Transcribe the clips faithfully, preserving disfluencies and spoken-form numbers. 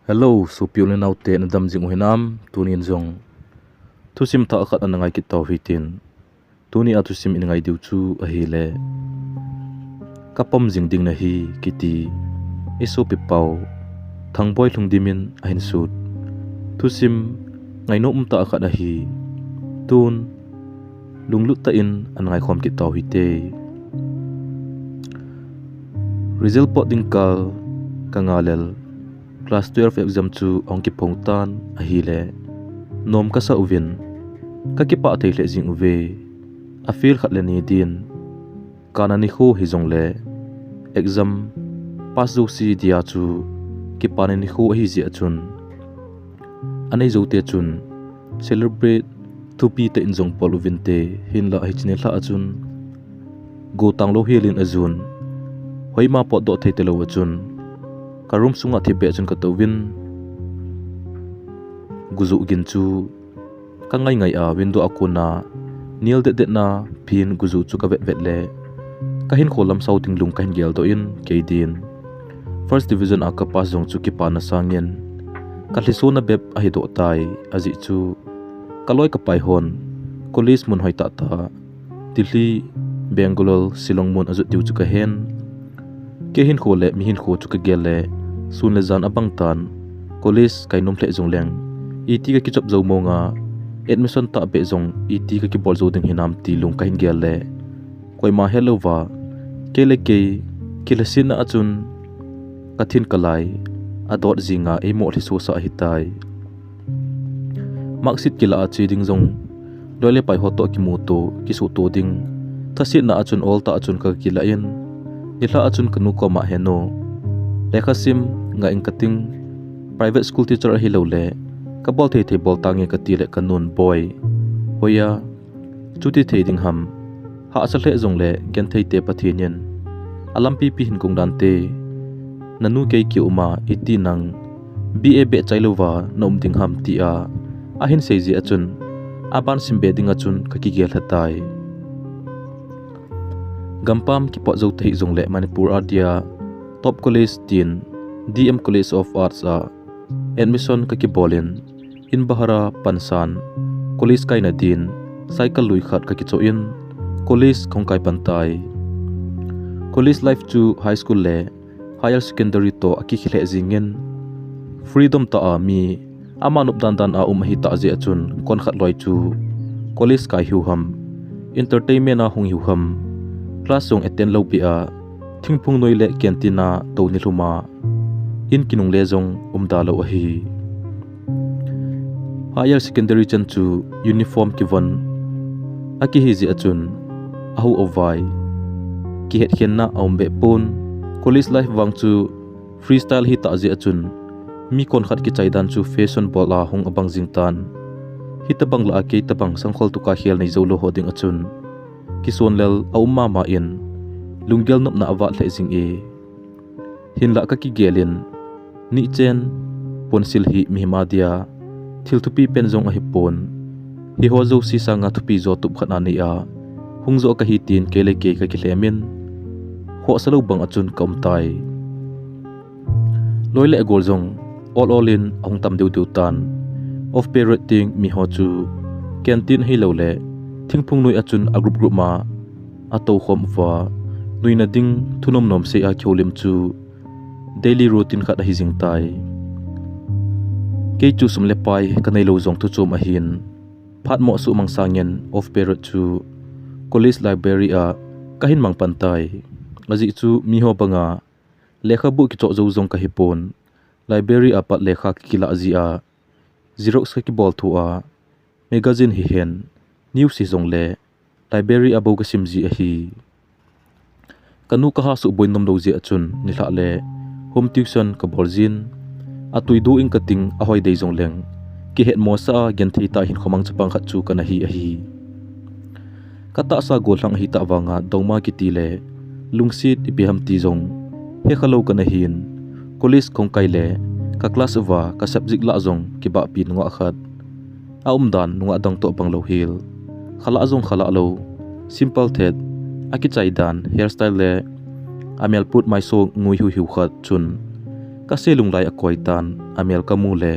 Hello, sopi u le naote, nadam jing u hinam? Tunin jong thusim thah khat ana ngai kit tau hitin. Tuni a thusim in ngai diu chu ahile, Kapom jing ding nahi kiti, i sopi pau Thangboi Lhungdim in ahin sut thusim ngainom um tah khat ahi. Tun lunglut tah in ana ngaikhom kit tau hite. Result pot ding kal ka ngalel, class twelve exam chu ahung kiphong tan ahile, nom kasa uvin, kakipah thei lheh jing uve. A fail khat le ni din, kana nikho hijongle, exam pass jouse dia chu kipana nikho ahi jeh a chun, anei joute chun celebrate thupi tah in jong bol uvinte, hinlah hiche nilhah a chun go tanglou hel in ajun, hoima potdoh thei talou a chun, ka room sunga thipbeh chun katouvin, gujuh gin chu kangai ngai a, window a kona nel det det na phin gujuh chu kavet vet le, kahinkho lam sao ding lung kahin geldoh in, kei din first division a ka pass jong chu kipana sangin kalhisona bep ahidoh tai. Ajeh chu kaloi kapai hon college mun hoitah tah, Delhi, Bangalore, Shillong mun ajot diu chu kahen. Kei hinkho le mi hinkho chu kagel le, sun le jan abang tan, college kainom lheh jongleng, iti kakichop jou monga, admission tahbeh jong iti kakibol jou ding hinam ti lung kahin gel le, koima helouva, kei le kei kilhasetna a chun kathin kalai adot jinga eimo lhisosah ahitai. Marksheet kilah a che ding jong loi le pai ho toh kimuto kisuhto ding, thasetna a chun oltah a chun kakilah in, nilhah a chun kanu koma, He nu, lekhasim ngah ing kating, private school teacher ahiloule kabol thei thei bol tange, katile kanun, Boi, hoiya chuti thei ding ham? Hahsa lheh jongle genthei te Pathen in alampi pi hin kong dante, nanu kei kiuma iti nang B A beh chai louva naum ding ham, tia ahin sei jeh a chun, aban sim beh dinga chun kakigel lhatai. Gampam kipot jou tahih jongle Manipur a dia top college tin D M College of Arts a admission kakibolin, in bahara pansan, college kaina din cycle lui khat kakichoh in, college kahung kai pantai. College life chu high school le higher secondary toh akikhel lheh jingin, freedom tah a mi ama nop dan dan a um ahitah jeh a chun, konkhat loi chu college kai hiu ham, entertainment a hung hiu ham, class jong attend lou beh a, thingphung noi le canteen a tou nilhum a, in kinungle jong umda lou ahi. Higher secondary chan chu uniform kivon akihi jeh a chun, ahao avai, kihetkhenna aum beh pon. College life vang chu freestyle hitah jeh a chun, mi konkhat kichai dan chu fashion bol a hung abang jing tan. Hitobang lah a kei tobang sangkhol tuka khel nei jou lou ho dinga chun, kisonlel aum mama in, lunggel nopna avat lheh jing e. Hinlah kakigel in, nihchen ponsil hi mihem a dia thil thupi pen jong ahipon, hiho jouse sanga thupi jo tup khat anei a hung jo kahi tin kei le kei kakilhem in, khohsa lou bang a chun kaum tai. Loi le agol jong ol ol in ahung tam deu deu tan. Off period teng miho chu canteen ahiloule thingphung noi a chun a group group ma atou khom uva, nuina ding thunom nom sei a kihoulim chu daily routine khat ahi jing tai. Kei chu sum le pai kanei lou jong thuchom ahin, phat mo suhmang sangin off period chu college library a kahin mang pan tai. Ajeh chu miho banga lekhabu kichoh jou jong kahipon, library a pat lekha kakilah jeh a, xerox kakibol thou a, magazine hihen, news hijongle library a bou kasim ji ahi. Kanu kaha suh boi nom lou jeh a chun nilhah le home tuition kabol jin, atui du ing kating ahoi dei jongleng, kihetmosah a genthei tah hinkho mang chapang khat chu kana hi ahi. Katahsa gollhang ahitah vanga dongma kiti le lungset ipi ham ti jong hekha lou kana hin, college kahung kai le ka class uva ka subject lah jong kibahpi nungah khat, aumdan nungah dang toh bang lou hel, khalah jong khalah lou, simple thet, akichai dan hairstyle le amelput maiso ngui hiu hiu khat chun Ka se lunglai a koi tan, a mel ka mu le,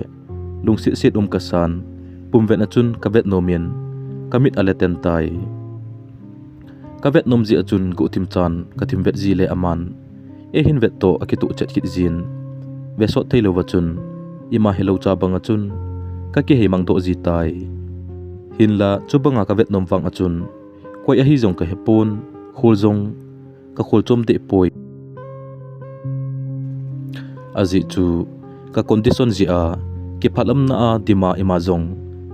lungset set um ka san, pumvet a chun ka vet nom in, ka mit a le ten tai. Ka vet nom ji a chun guhthim chan ka thim vet ji le aman, ei hin vet to a kituh chet kit jin. Ve sot thei lo va chun, ima hello cha bang a chun, ka kihei mang doh ji tai. Hinla, chu banga ka vet nom vang a chun, koi ahi jong ka he pon, khul jong, ka khul chom deh poi. Ajeh chu, ka condition jeh a, kiphalamna a dima ima jong,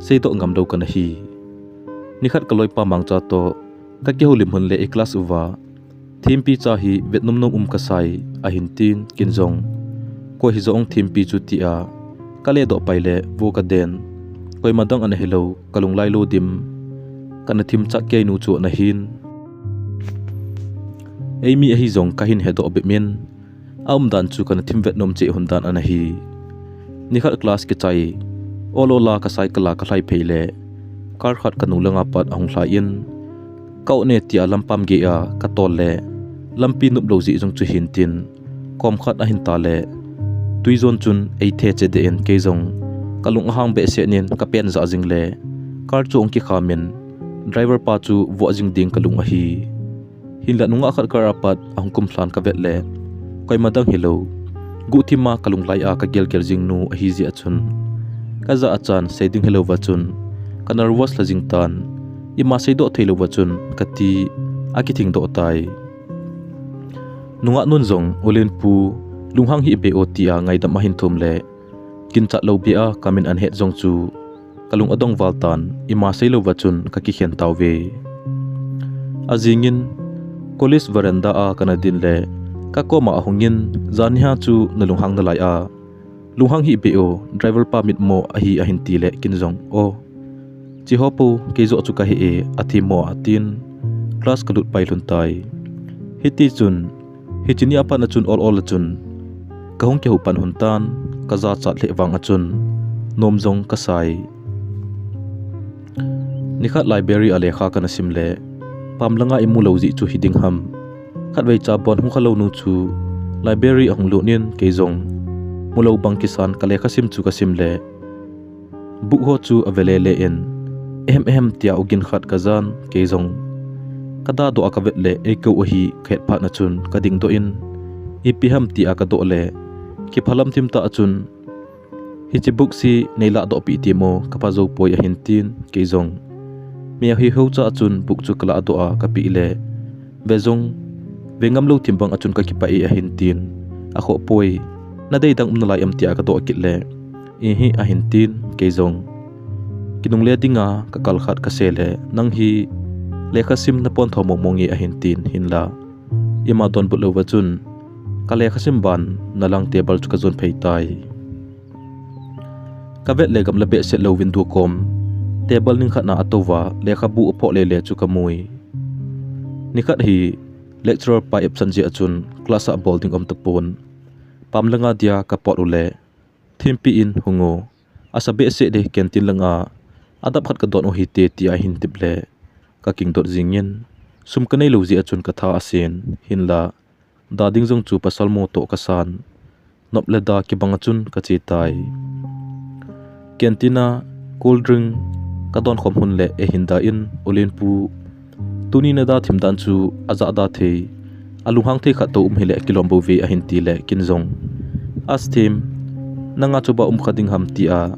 seidoh ngam lo ka na hi. Nikhat ka loipa mangcha to, ka kihoulim hun le i class uva, thimpi cha hi vet nom nom um ka sai, ahin tin, kin jong. Koi hi jong thimpi chu tia, ka le doh pai le, vo ka den. Koima dang ana hello, ka lunglai lo dim. Ka na thim chak kei nu chu ana hin. Ei mi ahi jong ka hin he doh bep min. A um dan chu ka na thim vet nom che hun dan ana hi. Nikhat class kichai. Ol ol a ka cycle a ka lhai phei le. Car khat ka nu langa pat ahung lhai in. Ka o ne tia lampam ge a ka tol le. Lampi nup lo ji jong chu hin tin. Kom khat ahin ta le. Tui jon chun ei the che de in kei jong. Ka lung ahang behseh nin ka pen ja jing le. Car chu ong kikham in. Driver pa chu vo jing ding ka lung ahi. Hinla nungah khat car a pat ahung kum lhan ka vet le. Koima dang hi lo. Guhthim a ka lunglai a ka gel gel jing nu ahi ji a chun. Ka ja a chan sei ding hi lo va chun. Ka nervous la jing tan. Ima sei doh thei lo va chun ka ti a kithing doh tai. Nungah nun jong, Ulen pu, lunghang hi be o tia ngaidam ahin thum le. Kin chat lo bia ka min an het jong chu. Ka lung adong val tan, ima sei lo va chun ka kikhen tau ve. Ajing in, college veranda a ka na din le, ka koma ahung in, jan ni ha chu na lunghang na lai a. Lunghang hi be o, driver pa mit mo ahi ahin ti le kin jong o. Chi ho po, kei jo chu ka he e, a thi mo a tin. Class ka lut pai lhun tai. Hiti chun, hichi ni a pat a chun ol ol a chun. Ka hung kihou pan hun tan, ka ja chat lheh vang a chun. Nom jong ka sai. Nikhat library a lekha ka na sim le. Pam langa i mu lo ji chu hi ding ham. Khat vei cha bon hung kha lo nu chu. Library ahung lut nin kei jong. Mu lo bang kisan ka lekha sim chu ka sim le. Book ho chu a ve le le in, ehem ehem tia ogin khat ka jan, kei jong. Ka da doh a ka vet le, ei ko ahi, ka het phat na chun, ka ding doh in. Ipi ham tia ka doh le, kiphalam thim ta a chun. Hichi book si nei la doh pi ti mo, ka pha jo poi ahin tin, kei jong. Mi ahi ho cha a chun, book chu ka la doh a, ka pi le. Ve jong, ve ngam lo thim bang a chun ka kipah e ahin tin. A khoh poi, na dei dang um na lai em tia ka doh kit le. Ihi ahin tin, kei jong. Kinung le dinga, ka kal khat ka se le, nang hi, lekha sim na pon tho mong mong e ahin tin, hinla. Ima don but lo va chun, ka lekha sim ban, na lang table chu ka jon phei tai. Ka vet le gam la behseh lo window kom, table ning khat na a to va, lekha bu a phoh le le chu ka mui. Nikhat hi lecturer pa absent jeh a chun class a bol ding um tapon. Pam langa dia ka pot u le. Thimpi in hung u. Asa behseh le canteen langa. Adap khat ka don u hite tia hin tip le. Ka king dot jing in. Sum ka nei lo jeh a chun ka tha a sen. Hinla. Da ding jong chu pasal mo to ka san. Nop le da kibang a chun ka che tai. Canteen a cold drink ka don khom hun le e hin da in, Ulen pu. Tuni na da thim dan chu a ja da thei. A lunghang thei khat to um hi le kilom bo ve ahin ti le kin jong. As thim, nanga chu ba um kha ding ham tia.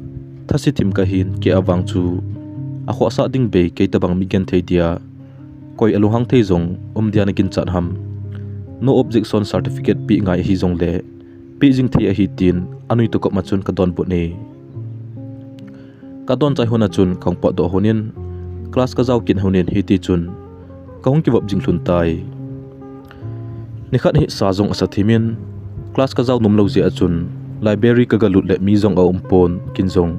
Thasi thim ka hin ke avang chu. A khosa ding bei kei tabang mi gen thei dia. Koi a lunghang thei jong um dia na kin chat ham. No objection certificate pi ngai hi jong le. Pi jing thei ahi tin, anui to kop ma chun ka don but ni. Ka don chai hun a chun ka hung pot doh hun in, class ka jao kin hun in hiti chun, ka hung kivop jing lhun tai. Nikhat hi sa jong asa thim in, class ka jao nom lo jeh a chun, library ka ga lut le mi jong a um pon, kin jong.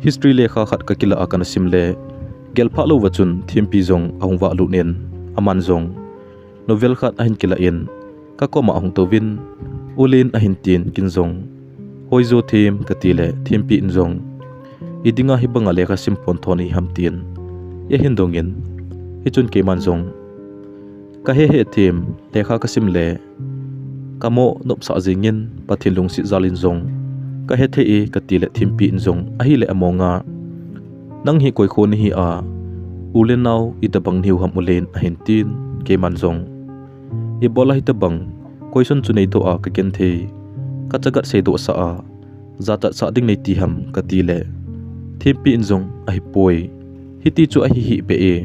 History lekha khat ka kila a ka na sim le, gel phah lo va chun, thimpi jong a hung vah lut in, aman jong. Novel khat ahin kila in, ka koma ahung tou vin, Ulen ahin tin kin jong. Hoi jo thim ka ti le, thimpi in jong. I dinga hi banga lekha sim pon tho ni ham tin. I ahin dong in, hi chun keiman jong. Ka he he thim, lekha ka sim le. Kamo nopsah jingin Pathen lungset jal in jong kahethei e, kati le Thimpi in jong ahile amonga, nang hi koi kho nahi a, u le nao itobang nahiu ham Ulen, ahin tin, keiman jong ibola hitobang question chu neidoh a kagenthei, kachagat seidoh sah a, jachat sah ding neiti ham, kati le Thimpi in jong, ahipoi, hiti chu ahi hih beh e,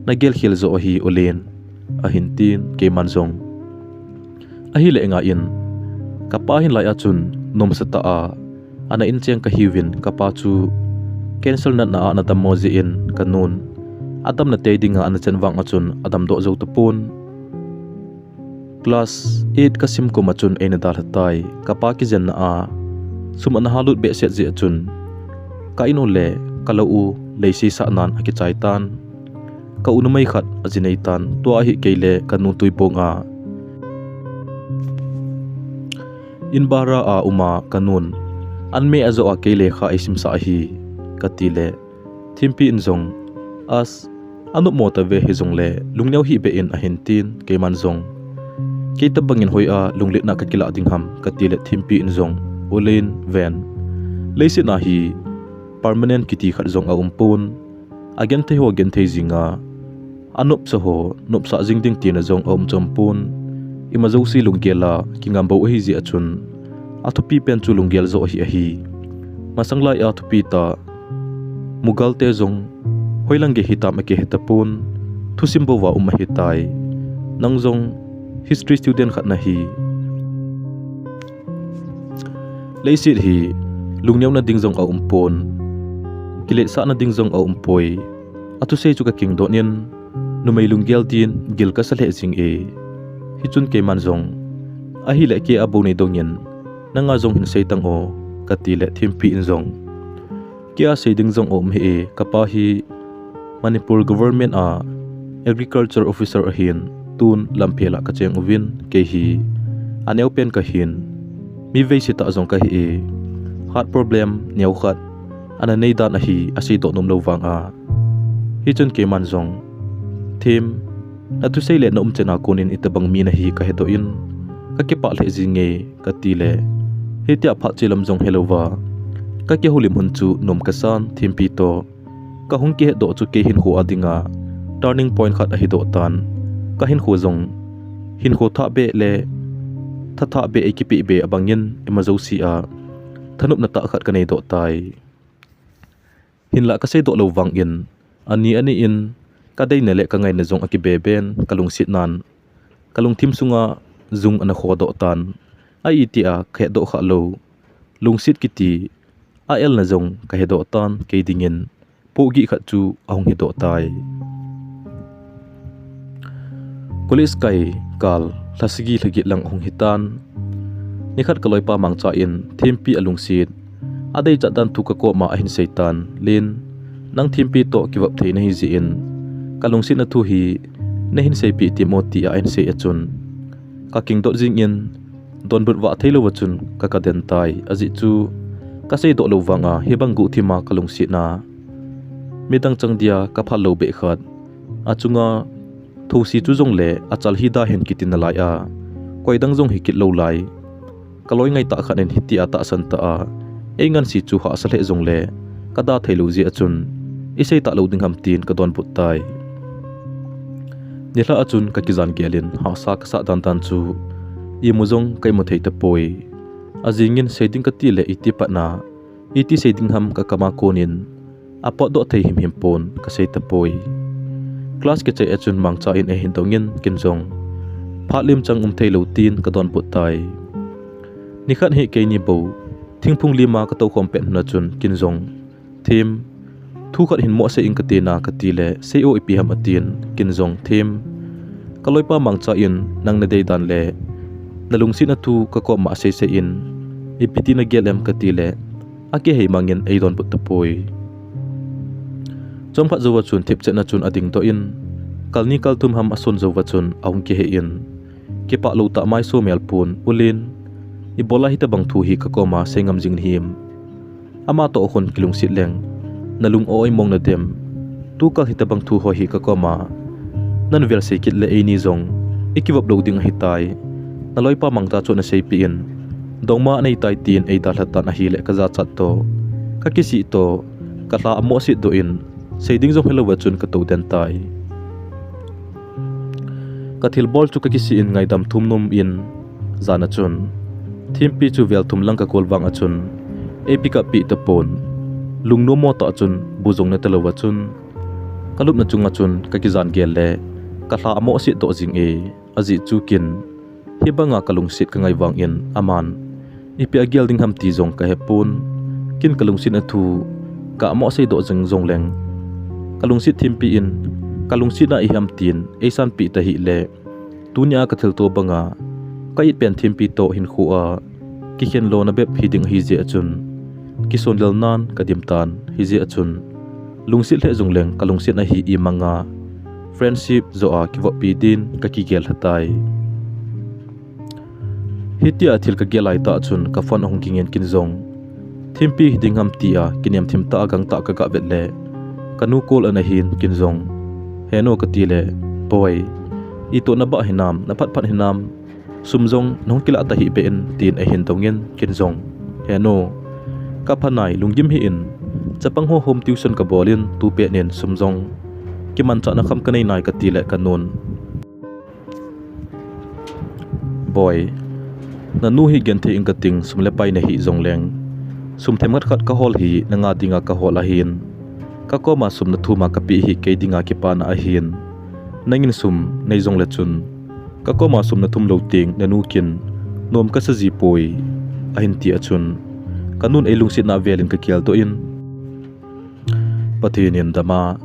nagel khel joh ahi Ulen, ahin tin, keiman jong ahile ngai in, kapa hin lai a chun nomsa tah a ana incheng kahiuvin, kapa chu cancer natna a ana dammo jeh in kanun adamna tei dinga ana chen vang a chun adamdoh jou tapon. Class eight kasim kum a chun eina dalha tai, kapa kijenna a sum ana halut behseh jeh a chun ka in u le ka lou u leisei sah nan akichai tan. Ka u numei khat aji nei tan, tua ahikei le kanu Tuibong a in bara a uma kanun an meh a joh a kei lekha eisimsah ahi, kati le Thimpi in jong, as, anopmo tave, hijongle lungneo hih beh in, ahin tin, keiman jong kei tobang in hoi a lungletna kakilah ding ham, kati le Thimpi in jong, Ulen, ven, leiset a hi permanent kiti khat jong aumpon, agenthei ho agenthei jinga, anopsa ho nopsah jing ding tina jong aum chompon, ima jouse lunggel a kingam bou ahi jeh a chun athupi pen chu lunggel joh ahi ahi. Masang lai a thupi tah Mughal te jong hoilang gei hitam akihe tapon, thusim bou a um ahitai. Nang jong history student khat nahi. Leiset hi lungneona ding jong aumpon, kiletsahna ding jong aumpoi. Athusei chu kakingdoh in, numei lunggel din gil kasa lheh jing e. Hichun keiman jong, ahile kei a bou neidong in, nanga jong hin sei tang o, kati le Thimpi in jong, kei a sei ding jong aum hih e, kapa hi Manipur government a agriculture officer ahin, tun Lamphel a kacheng uvin, kei hi aneo pen kahin, mi veise tah jong kahi e, heart problem neo khat ana nei dan ahi, aseidoh nom lou vang a. Hichun keiman jong, Thim, nathusei le na umchan a kon in itobang mi nahi kahedoh in, kakipah lheh jing e, kati le, hitia phat che lam jong helouva kakihoulim hun chu nom kasan, Thimpi toh kahung kihetdoh chu kei hinkho a dinga turning point khat ahidoh tan. Kahinkho jong hinkho thah beh le tha thah beh eikipeh beh abang in ima jouse a thanopna tah khat kaneidoh tai. Hinlah kaseidoh lou vang in, ani ani in kadeina le kangaina jong akibe ben, kalungset nan kalungthim sunga jung ana khodoh tan. A itia kahetdoh khah lou lungset kiti a elna jong kahedoh tan, kei ding in pohgih khat chu ahung hidoh tai. College kai kal lha sagi lha get lang ahung hitan. Nikhat kaloipa Mangcha in Thimpi alungset adeichat dan thu kakoma ahin sei tan, Len, nang Thimpi toh kivop thei nahi jeh in kalungsetna thu hi nahin seipeh temo, tia ahin sei a chun kakingdoh jing in, donbut vah thei louva chun kakaden tai. Ajeh chu kaseidoh lou vang a hibang guhthim a kalungsetna midang chang dia kaphal lou beh khat, achunga those chu jongle achal hida hen kiti nalai a, koidang jong hikit lou lai. Kaloi ngaitah khat in hitia tahsan tah a einganse chu hahsa lheh jongle kada thei lou jeh a chun isei talou ding ham tin kadonbut tai. Nilhah a chun kakijan gel in hahsa kasah dandan chu imu jong kaimu thei tapoi. Ajing in sei ding kati le iti patna, iti sei ding ham kakam a kon in apotdoh thei himhim pon, kasei tapoi. Class kichai a chun Mangcha in eihin dong in ken jong phat lim chang um thei lou tin kadonbut tai. Nikhat hi keini bou thingphung lim a katoukhom pet hun a chun ken jong, Thim, thu khat hin mo sei ing kati na, kati le, sei o, ipi ham, atin, ken jong, Thim, kaloipa Mangcha in nang nadei dan le nalungsetna thu kakoma asei sei in, ipi ti nagel em, kati le, akihei mang in eidonbut tapoi. Chomkhat jouva chun thipchetna chun adingdoh in, kalni kalthum ham ason jouva chun ahung kihei in, kipah lou tah mai somel pon, Ulen, ibola hitobang thu hi kakoma sei ngam jing nahim? Ama toh khun kilungset leng nalung o-oi mong nadem? Tukal hitobang thu ho hi kakoma navel sei kit le eini jong ikivop lou ding ahitai. Naloipa Mangcha chu ana seipeh in, dongma anei tai tin eidalha tan ahile kajachat toh, kakisih toh, kalha amoh set doh in, seiding jong helouva chun katou den tai. Kathilbol chu kakisih in ngaidam thum nom in, jan a chun Thimpi chu vel thum lang kakol vang a chun, ei pick up peh tapon. Lungnom mo tah chun bu jong neta louva chun, kalupna chunga chun kakijan gel le, kalha amoh set doh jing e. Ajeh chu kin, hibanga kalungset kangai vangin aman ipi agel ding ham ti jong kahepon. Kin kalungsetna thu ka amoh seidoh jing jongleng, kalungset Thimpi in kalungsetna ihi ham tin eisanpeh tahih le, tunia kathilto banga ka-it pen Thimpi toh hinkhoa kikhen lona bep hiding ahijeh a chun, kisonlel nan kadim tan hijeh a chun, lungset lheh jongleng kalungsetna hi imanga friendship joh a kivoppi din kakigel lha tai. Hitia thil kagel laitah chun ka phone ahung ging in kin jong, Thimpi hiding ham tia kinem thim tah a gangtah kaga vet le, kanu call ana hin kin jong, He nu, kati le, Boi, itoh nabah hinam, naphatphat hinam, sum jong nahung kilah tahih beh in, tin ahin dongin kin jong, He nu, kapha nai, lunggim hih in, chapang ho home tuition kabol in, tupet in sum jong kimanchahna kham kanei nai, kati le kanun, Boi, nanu hi genthei inge kating, sum le pai nahi jongleng, sum themkhat khat kahol hi nanga dinga kahol ahin, kakoma sum nathum a kapeh hi kei dinga kipana ahin, nangin sum nei jongle chun, kakoma sum nathum lou teng nanu kin nom kasa ji poi, ahin ti a chun, kanun eilungsetna velin kageldoh in, Pathen in dama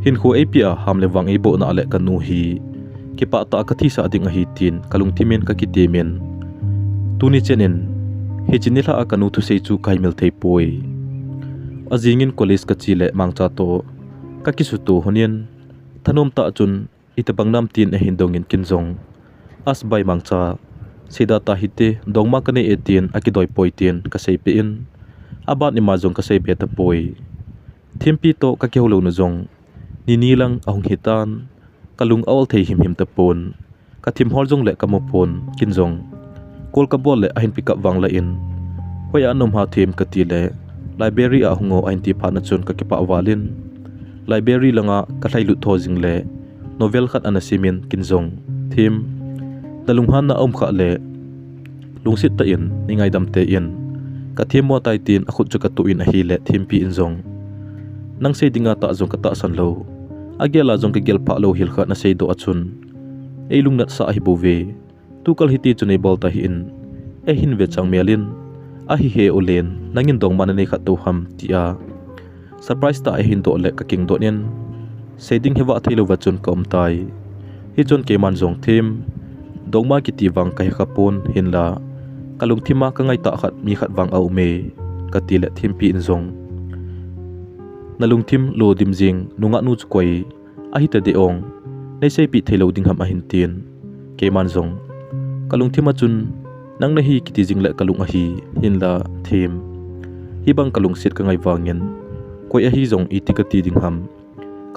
hinkho eipeh a, ham le vang eibohna le kanu hi kipah tah a kathisah ding ahi tin kalungthim in kakitemin, tuni chen in hiche nilhah a kanu thusei chu kahaimil thei poi. Ajing in college kache le Mangcha toh kakisuto lhon in, thanom tah chun, Itobang nam, tin ahin dongin kin jong, As bai Mangcha, seida tahite, dongma kanei e, tin akidoi poi tin kaseipeh in, aban ima jong kaseibe tapoi. Thimpi toh kakihou louna jong nini lang ahung hitan, kalung a-ol thei himhim tapon, kathim hol jongle kamu pon, kin jong call kabol le ahin pick up vang lah in, Hoiya naum ham Thim, kati le, Library a hung o, ahin ti phat na chun kakipah val in, library langa kalhailut tho jing le, novel khat ana simin kin jong, Thim, nalunghanna aum khah le, lungset tah in nei ngaidam tein, kathemmo tai, tin akhut chu katuh in ahile Thimpi in jong, Nang sei dinga tah jong katahsan lou, agel a jong kagel phah lou hil khat naseidoh a chun, eilungnatsah ahibouve. Tukal hiti chu neibol tahih in, eihin ve chang mel in, ahi he ulen, nangin dongma nanei khat tou ham, tia surprise tah a eihin doh le kakingdoh in, sei ding hevah theilouva chun kaum tai. Hichun keiman jong, Thim, dongma kiti vang kahekha pon, hinla kalungthim a kangaitah khat mi khat vang aume, kati le Thimpi in jong, Nalungthim lo dim jing nungah nu chu koi ahitadeh ong, neiseipeh theilou ding ham, ahin tin, keiman jong, kalungthim a chun, Nang nahi kiti jing le kalung ahi, hinla, Thim, hibang kalungset kangai vangin, koi ahi jong iti kati ding ham,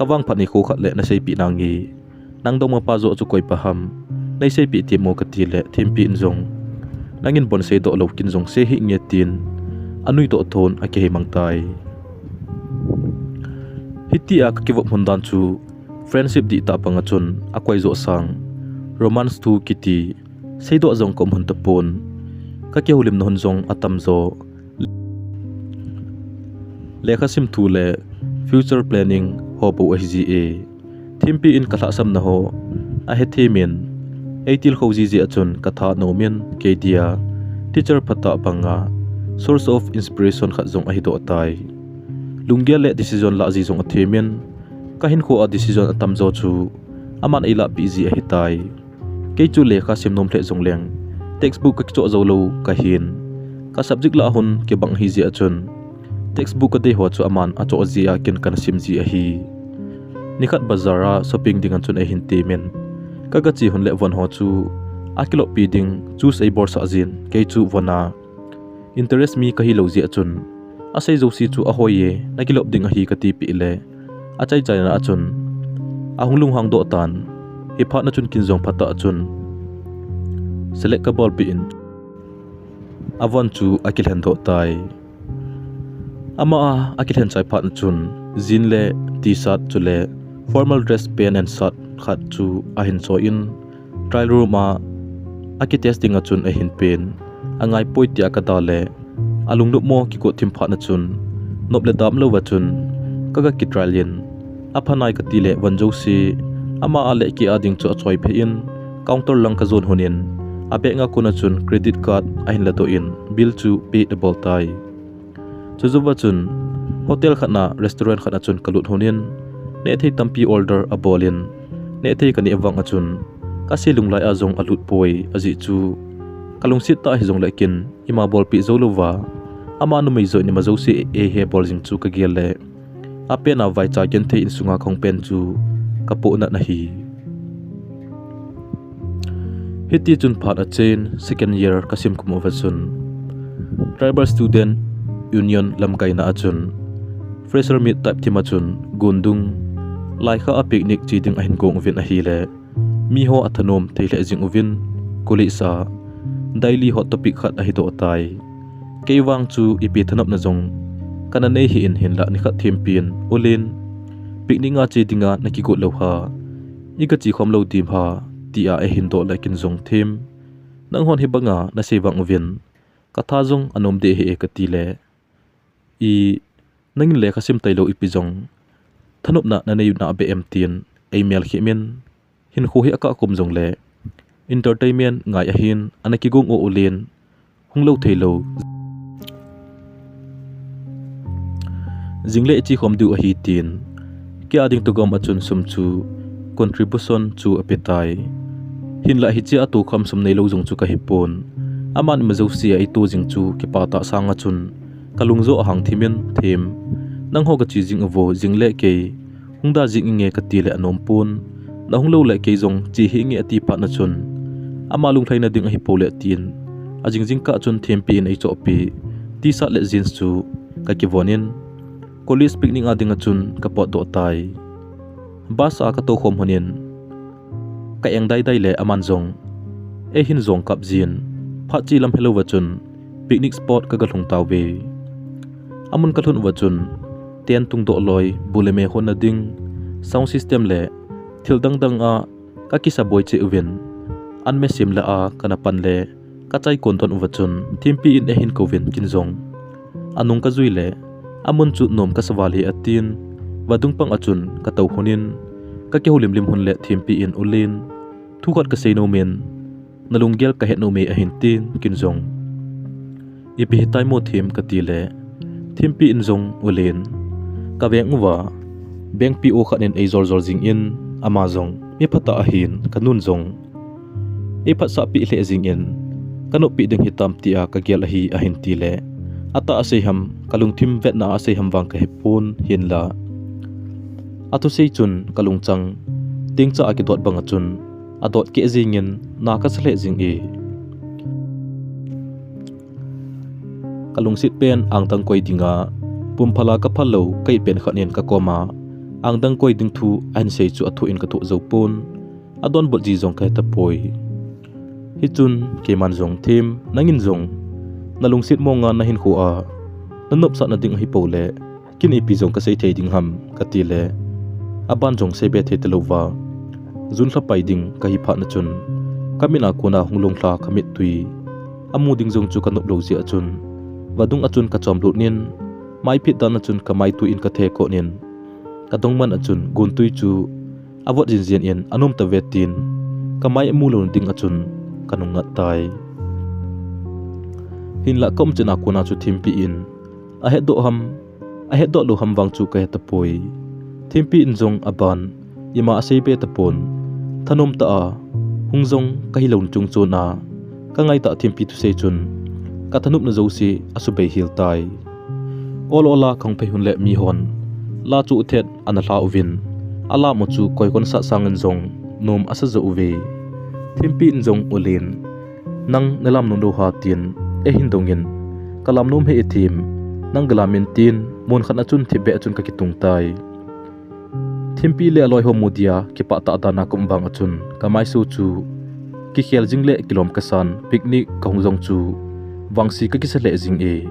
kavangphat nikho khat le naseipeh nange, nang dongmapa joh chu koipa ham, neiseipeh temo, kati le Thimpi in jong, Nangin bon seidoh lou, kin jong sei hih inge, tin anuitoh thon akihei mang tai. Hitia kakivop lhon dan chu friendship dihtah banga chun akoi joh sang, romance thu kiti seidoh jong kaum lhon tapon, kakihoulimna lhon jong atamjo, lekhasim thu le future planning ho bou ahijeh e. Thimpi in kalhahsamna ho ahethemin, eitilkhou jiji a chun katha nom in, kei dia teacher phatah banga source of inspiration khat jong ahidoh tai. Lunggel le decision lah ji jong athemin, kahinkho a decision atamjo chu aman eilahpeh ji ahitai. Kei chu lekha sim nom lheh jongleng, textbook kakichoh joulou kahin, ka subject lah a hon kibang ahijeh a chun, textbook kadeiho chu aman achoh ji a kin kana sim ji ahi. Nikhat bazar a shopping dinga chun eihin temin, kagache lhon le von ho chu akiloppi ding choose eibolsah jin, kei chu von a interest mi kahilou jeh a chun, asei jouse chu ahoi e, nakilop ding ahi katipeh le, achaichaina a chun ahung lunghangdoh tan. Hiphat na chun kin jong phatah a chun select kabolpeh in, avon chu akilhen doh tai. Ama a, akilhen chai phat na chun, jean le T-shirt chule formal dress pant and shirt khat chu ahin choi in, trial room a, akitest ding a chun ahin pen, angaipoi tia kada le, alungnop mo kigot thim phat na chun, nop le dam louva chun, kaga kitrial in, aphanai kati le von jouse, ama a le kei a ding chu achoi phei in, counter lang kajon hon in, abag a kona chun credit card ahin ladoh in, bill chu pay abol tai. Chujouva chun, hotel khat na, restaurant khat na chun kalut hon in, nehthei tampi order abol in, nehthei kaneh vang a chun, kase lunglai a jong alut poi, ajeh chu, kalungset tah hijongle kin, ima bolpeh jou louva, ama numei joh in ima jouse eihe bol jing chu kagel le, apen a vaicha genthei insunga kahung pen chu, kapohnat ahi. Hitichun phat achen second year kasim kum uva chun, Tribal Student Union lamkaina a chun, fresher meet type thim a chun, gondung, laikha a picnic che ding ahin gong uvin ahile, miho athanom thei lheh jing uvin, college a, daily hot topic khat ahidoh tai. Kei vang chu ipi thanopna jong, kana nei hih in hinlah nikhat thempi in, U Len, picnic a che dinga nakigot lou ham, iga che khom lou dim ham, tia eihin doh le kin jong them, nanghon hibanga nasei vang uvin, katha jong anom deh hih e kati le, I, nangin lekha sim tailou ipi jong, thanopna nanei u nabeh em tin, eimelkhim in, hinkho hi akah kum jongle, entertainment ngai ahin, ana kigong o U Len, hunglou theilou. Jingle iche khom diu ahi tin, kei a ding toh gom a chun sum chu, contribution chu apetai. Hinlah hichea tokhom sum neilou jong chu kahipon. Aman ima jouse a eito jing chu kipah tah sanga chun, kalung joh ahang thim in them. Nangho kache jing uvo, jingle kei, hung da jing inge katile anom pon. Nahung loule kei jong che hih inge ati phat na chun, ama lunglhaina ding ahipoi le tin, ajing jingkah chun thempi in eichohpeh, T-shirt le jeans chu kakivon in, college picnic a dinga chun kapotdoh tai. Bus a katou khom hon in, ka eng daidai le aman jong, eihin jong kap jin, phat che lam helouva chun, picnic spot kaga lhung tauve. Amun kalhun uva chun, tent tungdoh loi, bu le me honna ding, sound system le thil dangdang a kakisa boi cheh uvin, an me sem lah a kana pan le, kachai kon don uva chun, thempi in eihin kouvin kin jong, anung kajui le, amun chu nom kasa val hih e atin, vadung pang a chun katou hon in, kakihoulimlim hon le thempi in U Len, thu khat kasei nom in, nalunggel kahet nom e ahin tin, kin jong, ipi hitai mo them katile, thempi in jong U Len, kaveng uva, bengpi o khat in eijoljol jingin, ama jong miphatah ahin, kanun jong, eiphatsahpeh lheh jingin, kanoppeh ding hitam tia kagel ahi ahin tile, atah a sei ham, kalungthim vetna a sei ham vang kahepon hinla, athusei chun kalungchang, tengcha a kidot banga chun, adot keh jengin, na kasa lheh jing e. Kalungset pen angdang koi dinga, pumphal a kaphal lou, ka-it pen khat in kakoma, angdang koi ding thu ahin sei chu athoh in kathoh joupon, adonbut ji jong kahetapoi. Hichun, keiman jong them, nangin jong, nalungset monga nahinkho a, nanopsahna ding ahipou le, kin ipi jong kasei thei ding ham, katile, aban jong seibe thei talouva, June lhapai ding kahi phat na chun, kamit a kona hung longlha kamittui, amu ding jong chu kanop lou jeh a chun, vadung a chun kachom lut in, maiphit dan a chun kamaitui in kathe kot in, kadongman a chun gontui chu avot jinjin in anom tave tin, kamai amu louna ding a chun kanung ngat tai. Hinlah kaum chan a kona chu thempi in, ahetdoh ham, ahetdoh lou ham vang chu kahetapoi. Thempi in jong aban, ima aseibe tapon. Thanom tah a, hung jong kahilouna chungchon a, kangaitah thempi thusei chun, kathanopna jouse asubei hel tai. Ol ol a kahung phei hon le mihon, la chu uthet ana lha uvin, alam u chu koikon sat sangin jong nom asa jou uve. Thempi in jong U Len, nang nalam nom lou ham tin, eihin dongin, kalam nom hih e them, nang galam in tin, mun khat a chun thipbeh a chun kakitung tai. Thempi le aloi ho mu dia, kipah tah dan a kaum vang a chun, kamaiso chu, Kikhel jing le kilom kasan, picnic kahung jong chu vangse kakisa lheh jing e.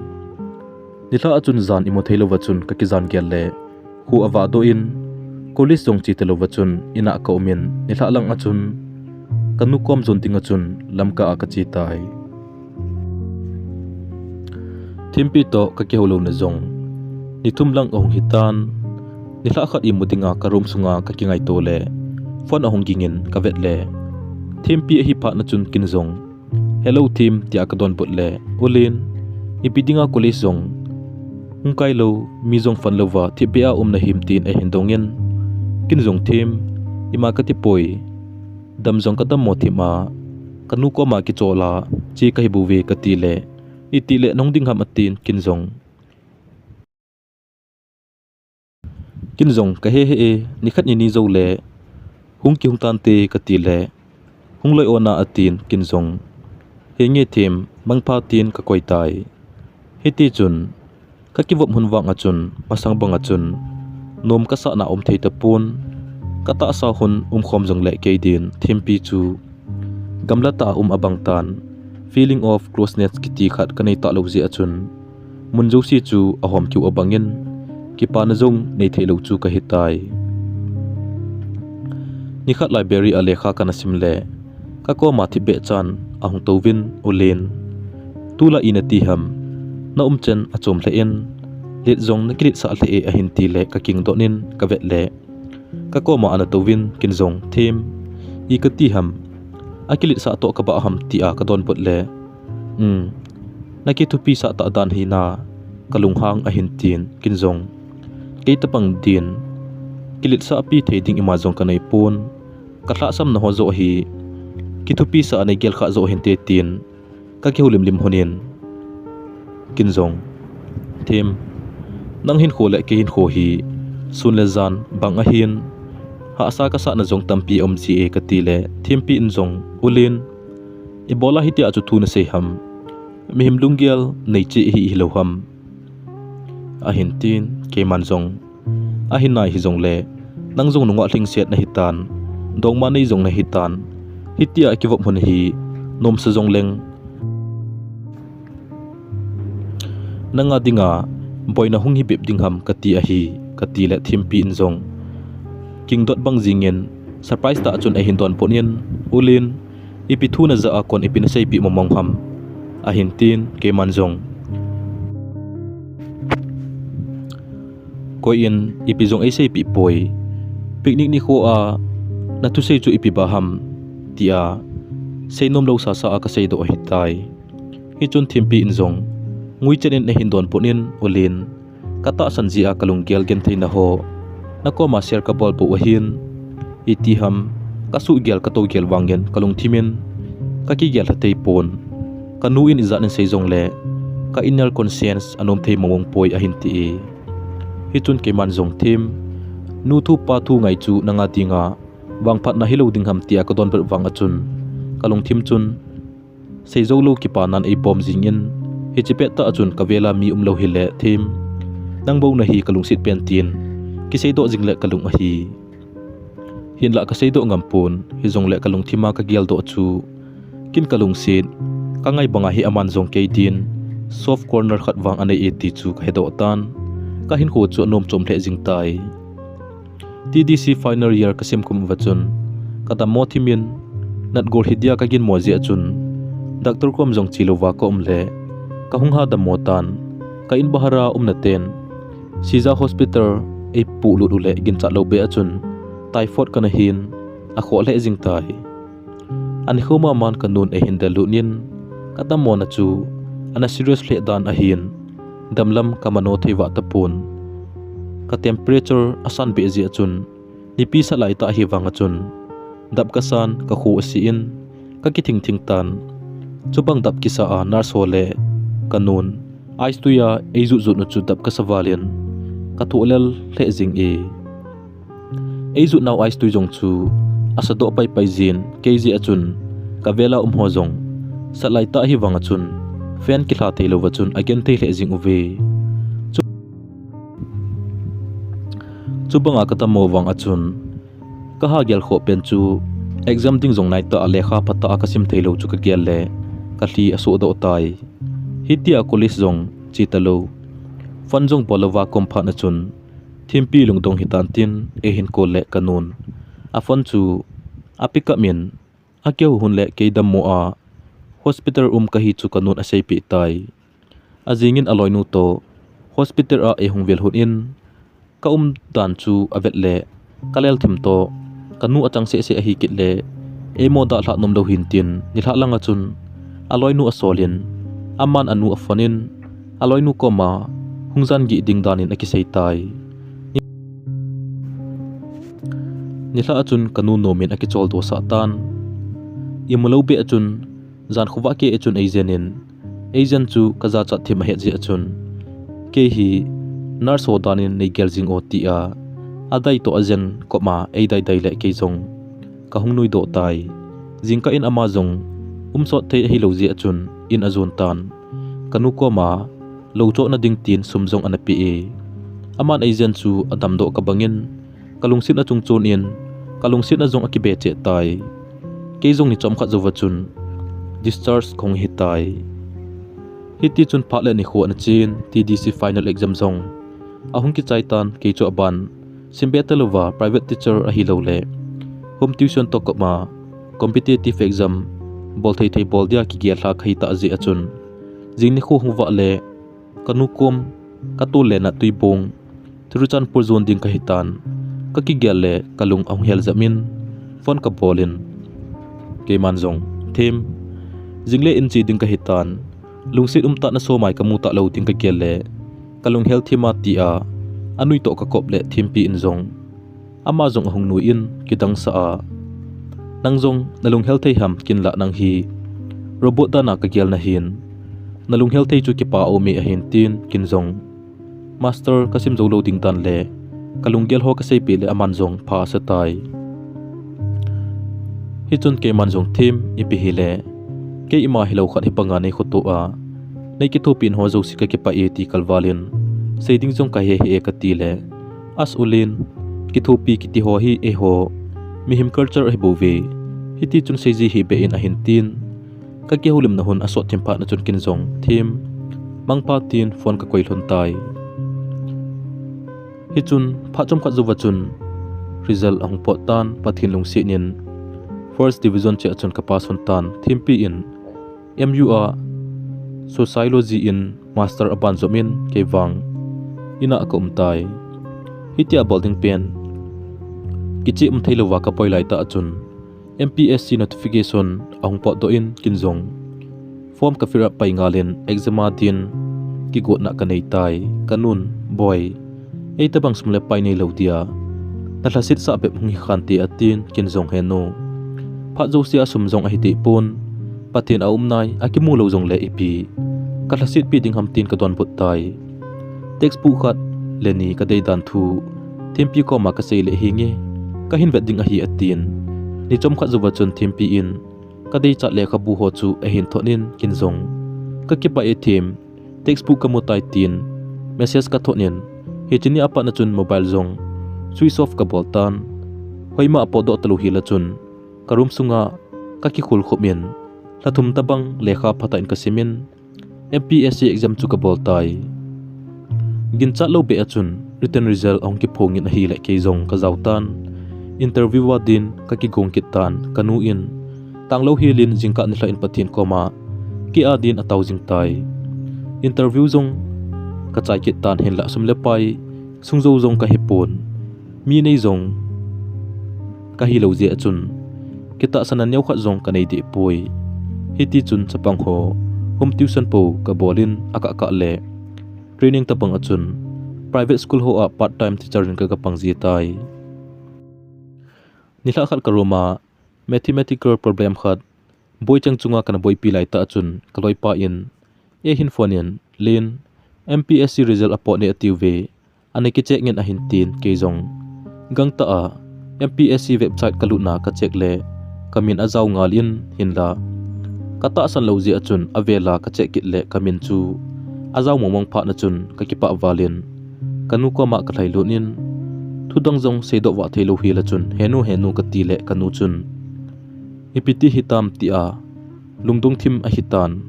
Nilhah a chun jan imu thei louva chun kakijan gel le, kho avah doh in, college jong che talouva chun in a kaum in, nilhah lang a chun kanu kom jon dinga chun Lamka a kache tai. Thempi toh kakihou louna jong ni thum lang ahung hitan, nilhah khat imu dinga ka room sunga kakingaito le, phone ahung ging in kavet le, Thempi ahi phat na chun ken jong, "Hello Them," tia kadonbut le, "U Len, ipi dinga college jong hung kai lou, mi jong phone louva thipbeh a um nahim?" tin ahin dong in, ken jong, "Them, ima kati poi, dam jong kadammo thim a, kanu koma kichol a che kahi bouve," kati le, "Itih le nahung ding ham?" atin, ken jong, ken jong, "Kahe hih e, nikhat nini jou le hung kihung tante," kati le, "Hung loi o na," atin, ken jong, "Henge Them, mangpha," tin kakoi tai. Hiti chun kakivop hun vang a chun, masang bang a chun nom kasah na um thei tapon, katahsa hun umkhom jong le kei din Thempi chu gamla tah a um abang tan, feeling of closeness kiti khat kanei talou jeh a chun, mun jouse chu ahom keu abang in, kipana jong nei thei lou chu kahi tai. Nikhat library a lekha kana sim le, kakoma thipbeh chan ahung touvin, "U Len, tulai ina ti ham, na umchan achom lheh in, let jong nakiletsah lheh e," ahin ti le, kakingdoh in kavet le, kakoma ana touvin, ken jong, "Them, i kati ham, akiletsah toh kabah ham?" tia kadonbut le, "Um, nakithupisah tah dan hi na, kalunghang," ahin tin, ken jong, "Kei tapang din kiletsahpi thei ding ima jong kanei pon, kalhahsamna ho joh hi kithupisah a nei gelkha joh hinte," tin kakihoulim lim hun in, ken jong, "Them, nang hinkho le kei hinkho hi sun le jan bang ahin, hahsa kasahna jong tampi aum ji e," kati le, Thempi in jong, "U Len, ibola hitia chu thu nasei ham, mihem lunggel nei cheh hi hilou ham?" ahin tin, keiman jong, "Ahi nai, hijongle nang jong nungah lhingset nahi tan, dongma nei jong nahi tan, hitia kivop hun hi nomsa jong leng, nanga dinga boina hung hi bep ding ham kati ahi," kati le, Thempi in jong kingdot bang jingin, surprise tah chun ahin donbut in, "U Len, ipi thu najah a kon ipi naseipeh mong mong ham?" ahin tin, keiman jong, "Koi in ipi jong eiseipeh poi, picnic nikho a nathusei chu ipi ba ham," tia seinom lou sasa a kaseidoh ahitai. Hichun Thempi in jong nguichan in ahin donbut in, "U Len, katahsan jeh a kalunggel gentheina ho nakoma share kabol bou ahin, iti ham, kasuhgel katougel vangin kalungthim in kakigel lha thei pon. Kanu in ijat in sei jongle ka inner conscience anom thei mong mong poi," ahin ti e. Hichun keiman jong, "Them, nu thu pa thu ngai chu nanga dinga vangphatna hilou ding ham," tia kadonbut vang a chun kalungthim chun seijou lou kipanan eibom jingin, hiche pettah a chun, "Kavela mi umlou hile Them, nang bou nahi kalungset pen," tin kiseidoh jing le kalung ahi. Hinlah kaseidoh ngam pon, hijongle kalungthim a kageldoh chu, ken kalungset, kangai banga hi aman jong kei din soft corner khat vang anei e ti chu kahedoh tan, kahinkho chu anom chom lheh jing tai. T D C final year kasim kum uva chun, kadammo thim in, natgol hi dia kaginmo jeh a chun, doctor kom jong chelouva kaum le, kahung ha dammo tan, ka in bahar a umna ten Sija Hospital eipuilut u le ginchat lou beh a chun, typhoid kana hin, akhoh lheh jing tai. Anikho maman kanun eihin dellut in, kadammona chu ana serious lheh dan ahin, damlam kamano thei vah tapon. Ka temperature asan beh jeh a chun, nipi sat laitah ahi vang a chun, dap kasan, kakho ase in, kakithing thing tan. Chubang dap kisa a nurse ho le kanun ice tui a eijut jut u chu dap kasa val in, kathoh lel lheh jing e. Eijut nau ice tui jong chu asadoh pai pai jin, kei jeh a chun kavela um ho jong sat laitah ahi vang a chun fan kilha thei louva chun agenthei lheh jing uve. Chu, chubanga kadammo vang a chun kaha gel khoh pen chu Exam ding jong naitah a lekha phatah a kasim theilou chu kagel le kalhi asohdoh tai. Hitia college jong che talou, phone jong bol louva kom phat na chun Thimpi lungdong hitan tin eihin call le kanun, aphone chu apick up in, akihou hun le kei dammo a hospital um kahi chu kanun aseipeh tai. Ajingin aloinu toh hospital a eihung vil hun in, kaum dan chu avet le kalel thim toh kanu achang sehseh ahi kit le eimo dalhah nomlou hin tin, nilhah langa chun aloinu asol in, aman anu aphone in, aloinu koma hung jan gih ding dan in akisei tai. Nilhah a chun kanu nom in akicholdo sah tan. Imulou beh a chun jan khovah keh a chun eijen in, eijen chu kajachat thim ahet jeh a chun, kei hi nurse ho dan in neigel jing o tia adei toh ajen koma eidaidai le kei jong kahung nuidoh tai. Jingkah in ama jong umsot thei ahilou jeh a chun in ajon tan. Kanu koma lou chohna ding tin sum jong ana pe e. Aman eijen chu adamdoh kabang in, kalungset achung chon in, kalungset a jong akibe cheh tai. Kei jong ni chomkhat jouva chun discharge kahung hitai. Hitichun phat le nikho ana chen, T D C final exam jong ahung kichai tan. Kei chu aban simbe talouva private teacher ahilou le home tuition toh koma competitive exam bol thei thei bol dia kigel lha kahitah jeh a chun, jing nikho hung vah le kanu kom katol le Nattuibong Churachandpur jon ding kahitan. Kakigel le kalung ahung hel jep in phone kabol in, keiman jong, Thim, jingle in che ding kahitan, lungset umtah na somai kamu talou ding kagel le kalung hel thim a tia anui toh kakop le Thimpi in jong, ama jong ahung nui in kidangsah a, nang jong nalung hel thei ham, ken lah nang hi robot dan a kagel nahin, nalung hel thei chu kipa aume ahin tin, ken jong master kasim joulou ding dan le kalunggel ho kaseipeh le aman jong pha asa tai. Hichun keiman jong, Thim, ipi hile, kei ima hilou khat hibanga neikhoto a neikithopi in ho jouse kakipah e ti kalval in, sei ding jong kahe hih e kati le, As Ulin, kithopi kiti ho hi eiho mihem culture ahibouve, hitichun seiji hih beh in ahin tin, kakihoulimna hun asot thim phat na chun ken jong, Thim, mangpha tin phone kakoi lhon tai. Hichun phat chomkhat jouva chun result ahung pot tan, Pathen lungset in first division cheh a chun kapass lhon tan. Thimpi in M U a Sociology in master aban jom in, kei vang in a kaum tai. Hitia bol ding pen kicheh um theilouva kapoi laitah a chun M P S C notification ahung potdoh in, ken jong form ka fill up pai ngal in exam a din kigotna kanei tai. Kanun, Boi, eitobang sum le pai neilou dia nalhaset sah bep hung hikhante atin, ken jong, Henu, phat jouse a sum jong ahideh pon, Pathen aum nai, akimu lou jongle ipi kalhasetpi ding ham tin kadonbut tai. Textbook khat le ni kadei dan thu Thimpi koma kasei le, Henge, kahin vet ding ahi, atin. Ni chomkhat jouva chun Thimpi in kadeichat lekhabu ho chu ahin thot in, ken jong, Kakipah e Thim, textbook kamu tai, tin message kathot in, hiche ni a pat na chun mobile jong switch off kabol tan. Hoima apotdoh talou hila chun ka room sunga kakikhulkhum in, lha thum tobang lekha phatah in kasim in, M P S C exam chu kabol tai. Ginchat lou beh a chun written result ahung kiphong in ahile kei jong kajao tan. Interview a din kakigong kit tan, kanu in tanglou hel in jingkah nilhah in Pathen koma kei a din atao jing tai. Interview jong kachai kit tan, hinlah sum le pai sungjou jong kahipon, mi nei jong kahilou jeh a chun kitahsan a neokhat jong kanei deh poi. Hitichun chapang ho home tuition po kabol in akah kah le training tobang a chun private school ho a part time teacher in kagapang ji tai. Nilhah khat ka room a mathematical problem khat boicheng chunga kana boipi laitah a chun kaloipa in eihin phone in, Lin, M P S C result apot ne atiuve, ana kicheck ngen ahin, tin kei jong gangtah a M P S C website kalutna kacheck le kamin ajao ngal in, hinla katahsan lou jeh a chun avel a kacheck kit le kamin chu ajao mongmong phat na chun kakipah val in kanu koma kalhailut in, thudang jong seidoh vah theilou hila chun, Henu, Henu, kati le kanu chun, Ipi ti hitam tia lungdong thim ahitan.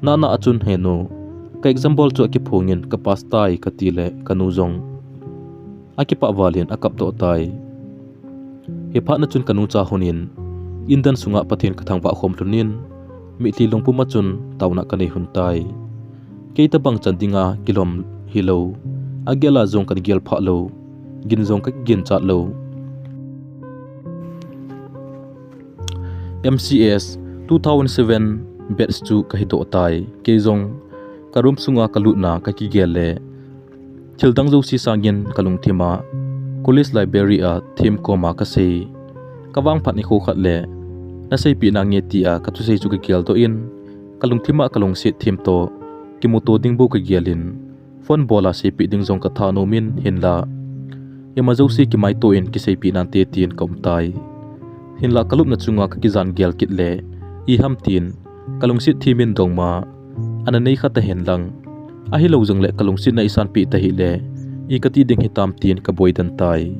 Nana achun, he nu, ka exam bol chu akiphongin ka pass tai, kati le kanu jong akipah valin akap doh tai. Hiphat na chun kanu cha honin, indan sunga Pathen kathangvah khom lhonin, mitlhi lungpum achun tauna kanei lhon tai. Kei tabang chan dinga kilom hilou, agel a jong kana gel phah lou, gin jong kakiginchat lou. M C S two thousand seven batch chu kahi doh tai. Kei jong ka room sunga kalutna kakigel le thil dang jouse sangin kalungthim a college library a Thim koma kasei. Kavangphat nikho khat le, naseipeh nange tia kathusei chu kagel doh in, kalungthim a kalungset Thim toh kimuto ding bou kagel in, phone bol a seipeh ding jong katha nom in, hinlah ima jouse kimaito in kiseipeh nante tin kaum tai. Hinlah kalupna chunga kakijan gel kit le, iham tin kalungset Thim in dongma ana nei kha tahen lang, ahilou jongle kalungsetna isanpeh tahih le, i kati ding hitam tin kaboi den tai.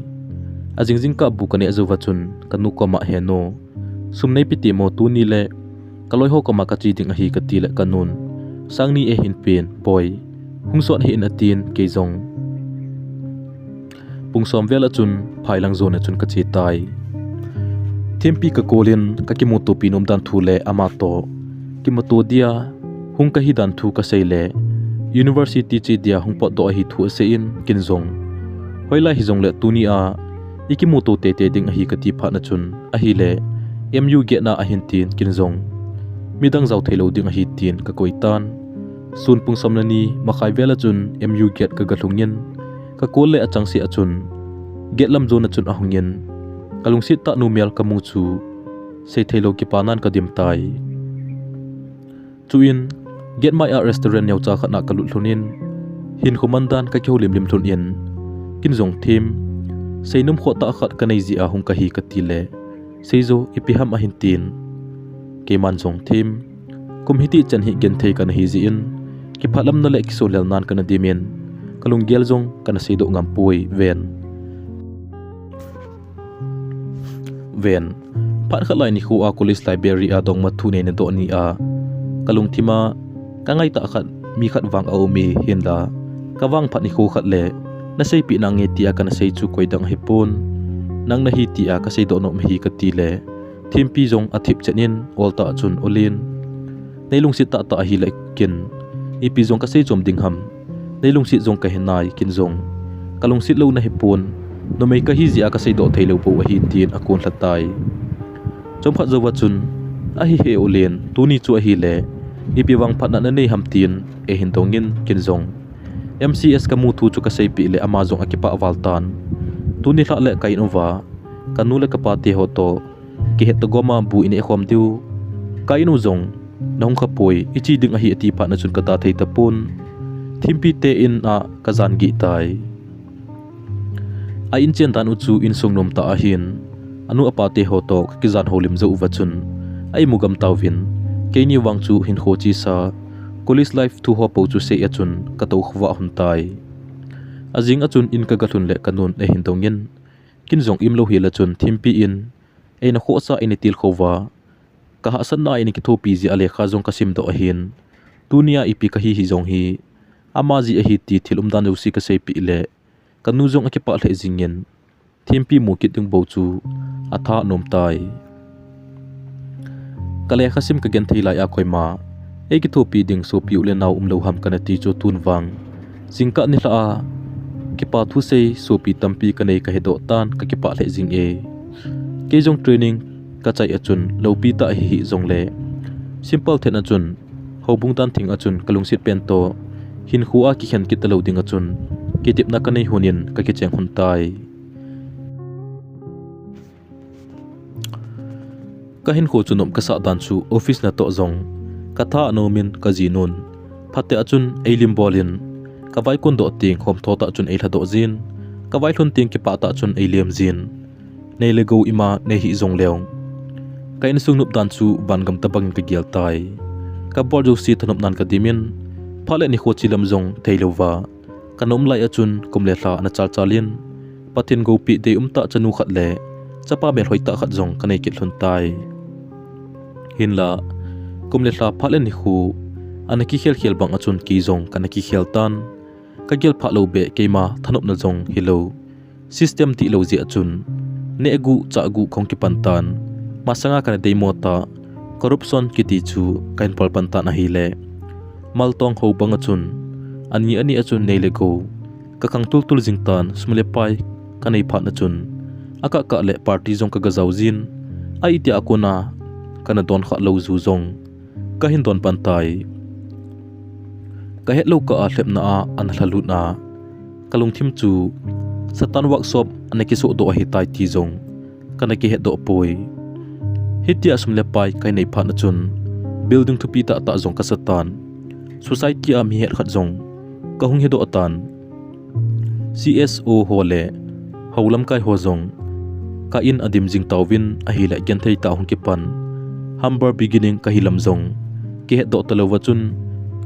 Ajing jingkah bu kaneh jouva chun kanu koma, he nu, sum neipe temo tuni le, kaloi ho koma kache ding ahi, kati le kanun, sang ni eihin pen, boi, hung sot hih in, atin, kei jong pung som vel achun phailang jon achun kache tai. Thimpi kakol in kakimutopi nom dan thu le ama toh kimuto dia hung kahi dan thu kasei le, university che dia hung potdoh ahi thu asei in, ken jong hoilai hijongle tuni a ikimuto teitei ding ahi kati phat na chun, ahile M U gate na ahin tin, ken jong midang jao theilou ding ahi tin kakoi tan. Sun pung som le ni makhai vel achun M U gate kaga lhungin, kakol le achangseh achun gate lam jon achun ahungin, kalungset tah numei kamu chu seitheilou kipanan kadim tai. Chuin gate mai a restaurant neocha khat na kalut lhonin, hinkho mandan kakihoulim lim lhonin, ken jong Thim, seinom khoh tah khat kanei jeh a hung kahi, kati le, seijo, ipi ham, ahin tin. Keiman jong Thim, kum hiti chan hi genthei kana hi jeh in, kiphalam na le kisonlel nan kana dim in, kalunggel jong kana seidoh ngam poi, ven. Ven, phat khat lai nikho a college library a dongma thu neina doh ni a kalungthim a kangaitah khat mi khat vang aume, hinlah kavangphat nikho khat le, naseipeh nange tia kana sei chu koidang ahipon, nang nahi tia kaseidoh nom ahi, kati le, Thimpi jong athip chen in oltah chun, olin, neilungset tahtah ahile ken ipi jong kasei chom ding ham, neilungset jong kahi nai, ken jong kalungset lou nahipon, numei kahi jeh a kaseidoh theilou bou ahi, tin akonlha tai. Chomkhat jouva chun, ahi he, olin, tuni chu ahile ipi vang phatna nanei ham, tin eihin dongin, ken jong M C S kamu thu chu kaseipeh le ama jong akipah val tan. Tuni lhah le ka in uva kanu le kapa teho toh kihet togom a bu ineh khom diu, ka in u jong nahung khapoi, iche ding ahi, ati phat na chun kata thei tapon, Thimpi te in a kajan gih tai. A in chen dan u chu insung nom tah ahin, anu apa teho toh kakijan houlim jou uva chun, a imu gam tauvin, keini vang chu hinkho chesa, college life thu ho pou chu sei achun katou khovah lhon tai. Ajing achun in kaga lhun le kanun eihin dongin, ken jong imlou hel achun Thimpi in eina khohsa eina tilkhou va, kahahsatna a eina kithopi jeh a lekha jong kasimdoh ahin, tunia ipi kahi hijong hi ama jeh ahi ti thil umdan jouse kaseipeh le, kanu jong akipah lheh jingin, Thimpi mu kit ding bou chu atha nom tai. Kalekha sim kagenthei lai a koima eikithopi ding sopi u le nao umlou ham kana ti chu tun vang, jingkah nilhah a kipa thusei sopi tampi kanei kahedoh tan, kakipah lheh jing e. Kei jong training kachai achun loupi tah ahi hih jongle, simple then achun, houbung dan thing achun kalungset pen toh hinkho a kikhen kit talou ding achun kitepna kanei lhonin kakicheng lhon tai. Kahinkho chu nom kasah dan chu office natoh jong katha anomin kajinun, phatea chun eilim bolin, kavai kondoh teng homtho tah chun eilhadoh jin, kavai lhun teng kipah tah chun eilem jin, nei le gou ima nei hih jongleu, ka insung nop dan chu vangam tobangin kagel tai. Kabol jouse thanopnan kadimin, phat le nikho che lam jong theilouva kana um lai achun kum le lha ana chalchalin, Pathen goupeh deium tah chanu khat le chapa melhoi tah khat jong kanei kit lhon tai. Hinla, kum le lha phat le nikho ana kikhel khel bang a chun kei jong kana kikhel tan. Ka gel phat lou beh keima thanopna jong hilou. System dihlou jeh a chun neh guh chah guh kahung kipan tan. Masanga kana deimo ta corruption kiti chu kahin pal pan tan ahile. Maltong ho bang a chun ani ani a chun nei le gou ka khang tultul jing tan, sum le pai kanei phat na chun akah kah le party jong kaga jao jin, a itia kona kana don kha lou ju jong kahin don pan tai. Kahet lou kah a lhepna a ana lhalut na kalungthim chu Satan workshop ana kisoh doh ahitai ti jong kana kihet doh poi. Hitia sum le pai kahin nei phat na chun building thupi tah tah jong kasa tan. Society a mi het khat jong kahung hedoh tan. C S O ho le ho lamkai ho jong ka in adim jing tauvin ahile genthei tah hung kipan. Humble beginning kahi lam jong kihet doh talou va chun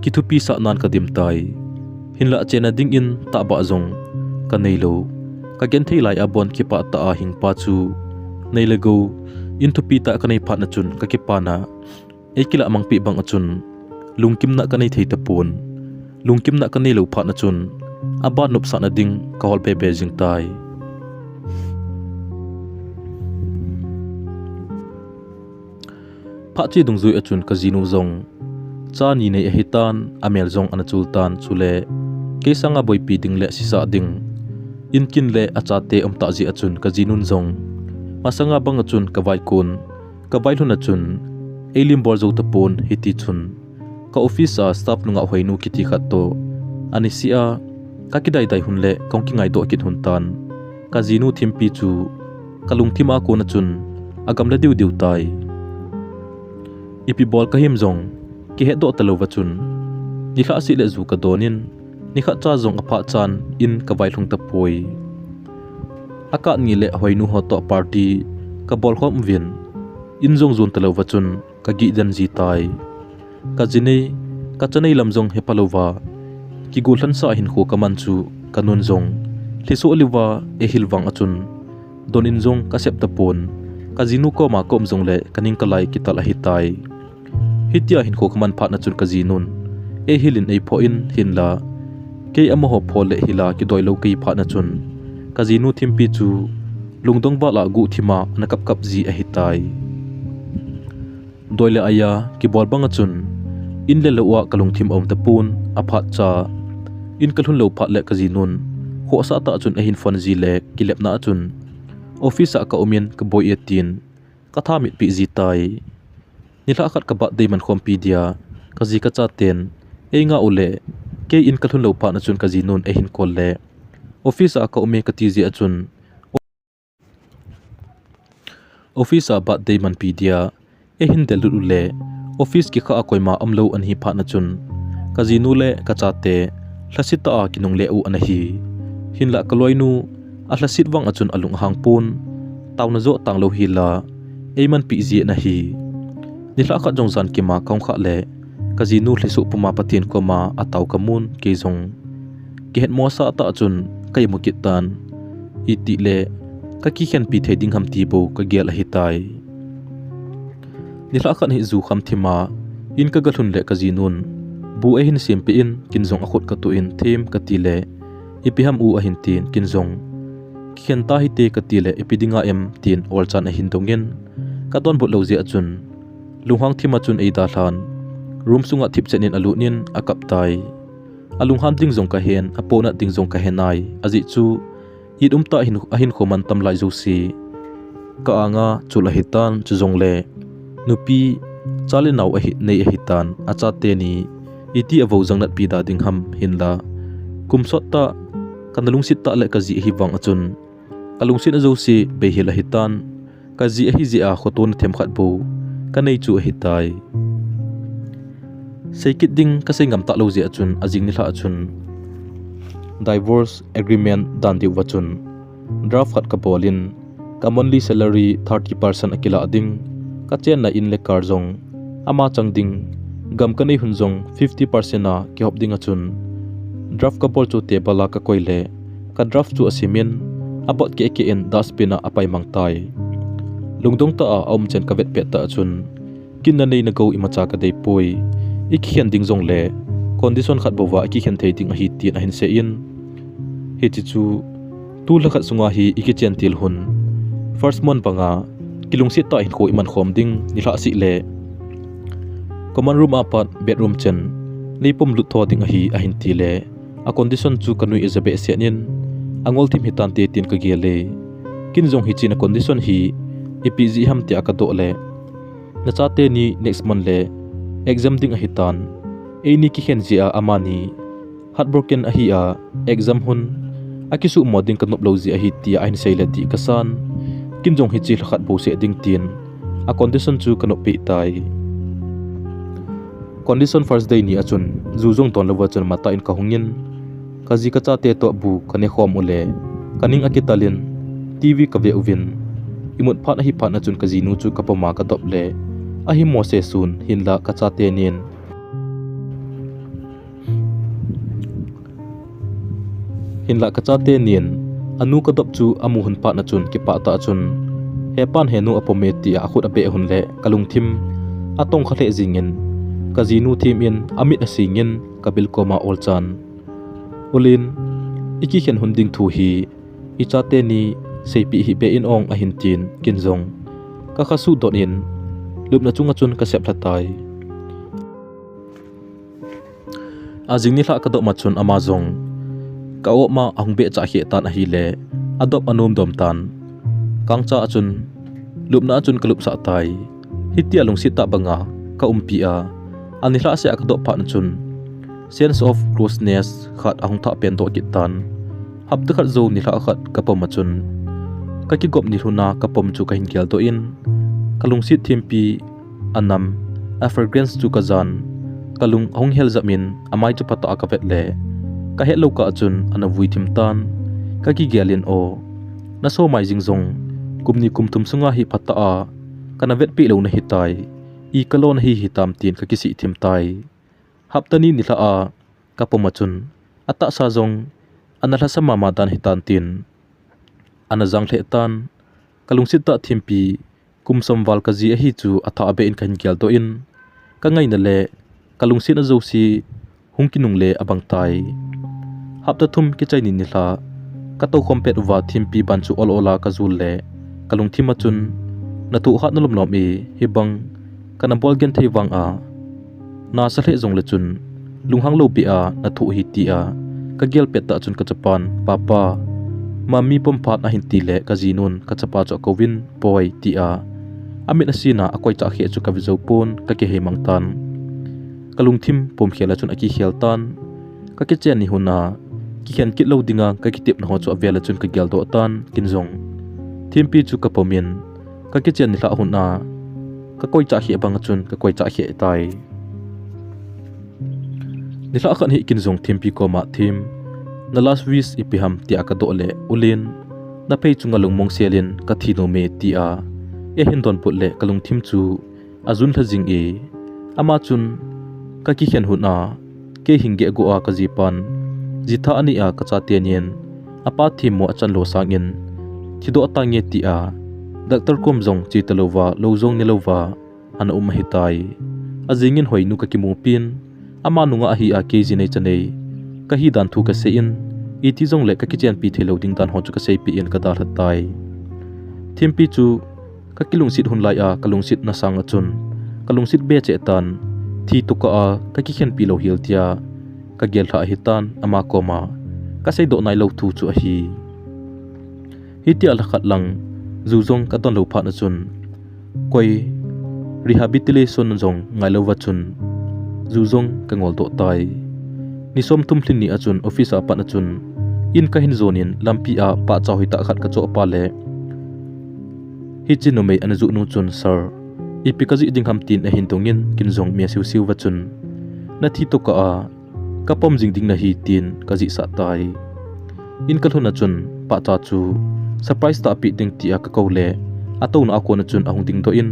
kithupi sah nan kadim tai. Hinla chenna ding in tahbah jong kanei lou. Ka genthei lai a bon kipah tah a hing pa chu nei le gou in thupi tah kanei phat na chun ka kipana. Ei kilah mangpeh bang a chun lungkimna kanei thei tapon. Lungkimna kanei lou phat na chun aban nopsahna ding kahol bebe jing tai. Phat che dungjui a chun kajinu jong cha ni nei ahitan, amel jong ana chul tan, chule kei sanga boipi ding le sisah ding in kin le achate um tah jeh a chun kajinun jong masanga bang a chun kavaikon kavailhun a chun ei lim bol jou tapon. Hiti chun ka office a staff nungah hoinu kiti khat toh ani si a ka kidai dai hun le kahung kingai doh kit hun tan. Kajinu thimpi chu kalungthim a kon a chun agam le diu diu tai. Ipi bol kahim jong kihet doh talou va chun nilhah seh le ju kadon in nikhat cha jong aphat chan in kavailhung tapoi. Akah ni le hoinu ho toh party kabol khom uvin in jong jon talou va chun kagih den ji tai. Kaji nei, kacha nei lam jong hepha lou va kigolhan sa hinkho kaman chu kanun jong lhisoh liu va eihil vang a chun don in jong kasep tapon. Kajinu koma kaum jong le kaning kalai kital ahitai. Hitia hinkho kaman phat na chun kajinun eihil in eiphoh in hinla kei amaho pho le hila kidoi lou kahi phat na chun kajinu thimpi chu lungdong val a guhthim a ana kap kap ji ahitai. Doi le aia kibol bang a chun in le lou a kalungthim aum tapon. Aphat cha in kalhun lou phat le kajinun khohsah tah chun ahin phone ji le kilepna a chun office a kaum in kaboi e tin katha mitpeh ji tai. Nilhah khat ka birthday man khompi dia kaji kachaten eingah u le kei in kalhun lou phat na chun kajinun eihin call le office a kaum e kati jeh a chun office a birthday manpi dia eihin del lut u le office kikha a koima umlou ana hi phat na chun kajinu le kachate lhasit tah a kinungle u ana hi. Hinla kaloinu alhasit vang a chun alung ahang pon, taona joh tanglou hila eimanpeh ji ana hi. Nilhah khat jong jan kima kahung khah le kajinu lhisoh puma Pathen koma atao kamun, kei jong kihetmosah tah chun ka imu kit tan. Itih le kakikhenpi thei ding ham ti bou kagel ahitai. Nilhah khat hi ju kham thim a in kagalhun le kajinun bu eihin sempeh in kin jong akhut katuh in them kati le ipi ham u ahin tin kin jong kikhen tahite kati le ipi dinga em tin olchan ahin dong in kadonbut lou jeh a chun lunghang thim a chun eidalhan room sunga thipchen in alut in akap tai. Alunghan ding jong kahen, apohnat ding jong kahe nai, ajeh chu it umtah hin ahinkho mantam lai jouse ka anga chul ahitan, chujongle nupi cha le nao ahi nei ahitan, achate ni iti avou jangnatpi da ding ham hinla kum sot tah kana lungset tah le kajih ahivang a chun kalungsetna jouse beihel ahitan, kajih ahijeh a khotona themkhat bou kanei chu ahitai. Seikit ding kasei ngam talou jeh a chun ajing nilhah a chun divorce agreement dan diuva chun draft khat kabol in ka monthly salary thirty percent akilah ding, kachenna in le car jong ama chang ding, gam kanei hun jong fifty percent a kihop ding a chun draft kabol chu table a kakoi le ka draft chu asim in abot keh keh in dustbin a apaimang tai. Lungdong tah a aumchen kavetpet tah a chun Kin nanei nagou imacha kadei poi. Ikikhen ding jongle condition khat bouva ikikhen thei ding ahi tin ahin seiyin. Hiche chu tu lhakhat sunga hi ikichen til hun first month banga kilungset tah hinkho iman khom ding nilhah seh le common room a pat bedroom chen neipom lut tho ding ahi ahin tile a condition chu kanui aja behseh in angol thim hitante tin kagel e. Kin jong hiche a condition hi ipi jeh ham tia kadoh le nachate ni next month le exam ding ahitan. Eini kikhen jeh a amani heartbroken ahi a exam hun akisuhmo ding kanop lou jeh ahi tia ahin sei le ti kasan. Kin jong hiche lhakhat bou seh ding tin a condition chu kanop peh tai. Condition first day ni a chun ju jong don louva chun matah in kahungin kaji kachate toh bu kanekhom ule kaning akitalin TV kave uvin imut phat ahi phat a chun kajinu chu kapoma kadop le ahimo se sun hinla kachate nin Hinla kachate nin anu kadop chu amu hun phat a chun kipah tah a chun hepan henu apome tia akhut abeh hun le kalungthim atongkha lheh jingin kajinu thimin amit asingin kabil koma olchan. Ulin, ikikhen hun ding thu hi ichate ni seipeh hih beh in ong ahin tin kin jong kakha suhdot in lupna chunga chun kasep lha tai. Ajing nilhah kadop ma chun ama jong ka-op ma ahung behchah kheh tan ahile adop anom dom tan. Kangcha a chun lupna a chun kalupsah tai. Hitia lungset tah banga kaumpi a, anilhah seh a kadop phat a chun sense of closeness khat ahung thah pen doh kit tan. Hapta khat jou nilhah khat kapom a chun kakigop nilhun a kapom chu kahin geldoh in kalungset thimpi anam, a fragrance chu kajan. Kalung ahung heljap in amai chu phatah a kavet le kahetlou kah a chun ana vui thim tan. Kakigel in, o, naso mai jing jong kum ni kum thum sunga hi phatah a kana vetpeh lou nahitai. I kalo nahi hitam tin kakisih thim tai. Hapta ni nilhah a kapom a chun atahsa jong ana lhasam mama dan hitan tin ana jang lheh tan. Kalungset tah thimpi kum som val kaji ahi chu athah beh in kahin geldoh in kangaina le kalungsetna jouse hung kinungle abang tai. Hapta thum kichai ni nilhah katoukhom pet uva thimpi ban chu ol ol a kajul le kalungthim a chun nathoh hatna lomlom e, hibang kana bol genthei vang a nasa lheh jongle chun lunghang lou beh a nathoh hi tia kagel pet tah chun kachapan, Papa, Mummy pom phat ahin tile kajinun kachapa chu akouvin, Boi, tia amit asin a akoichah kheh chu kave jou pon kakihei mang tan. Kalungthim pomkhel a chun akikhel tan. Kakichen ni hun a kikhen kit lou dinga kakitepna ho chu avel a chun kageldoh tan kin jong. Thimpi chu kapom in kakichen nilhah hun a kakoichah kheh bang a chun kakoichah kheh tai. Nilhah khat hi kin jong thimpi koma thim, na last wish ipi ham tia kadoh le, Ulin, naphei chunga lungmong sel in kathi nom e tia eihin donbut le kalungthim chu ajun lha jing e. Ama chun kakikhen hun a kei hin gehgoh a kajipan jitha ani a kachate nin apa themmo achan lou sangin thidoh tange tia doctor kom jong cheta louva lou jong ne louva ana um ahitai. Ajingin Hoinu kakimupin, ama nungah ahi a kei jinei chanei kahi dan thu kasei in, iti jongle kakichenpi theilou ding dan ho chu kaseipeh in kadalha tai. Thimpi chu kakilungset hun lai a kalungsetna sang a chun kalungset be cheh tan, thi tokah a kakikhenpi lou hel tia kagel lha ahitan ama koma kaseidoh nailou thu chu ahi. Hitia lhakhat lang ju jong kadon lou phat a chun koi rehabilitation jong ngailouva chun ju jong kangoldoh tai. Ni somthum lhin ni a chun office a pat a chun in kahin jon in lampi a pahcha hoitah khat kachoh pah le hiche numei ana juh nu chun, Sir, ipi kajih ding ham tin ahin dongin kin jong mel siusiu va chun, nathi tokah a kapom jing ding nahi tin kajihsah tai. In kalhun a chun pahcha chu surprise tahpi ding tia kakou le atouna a kon a chun ahung dingdoh in,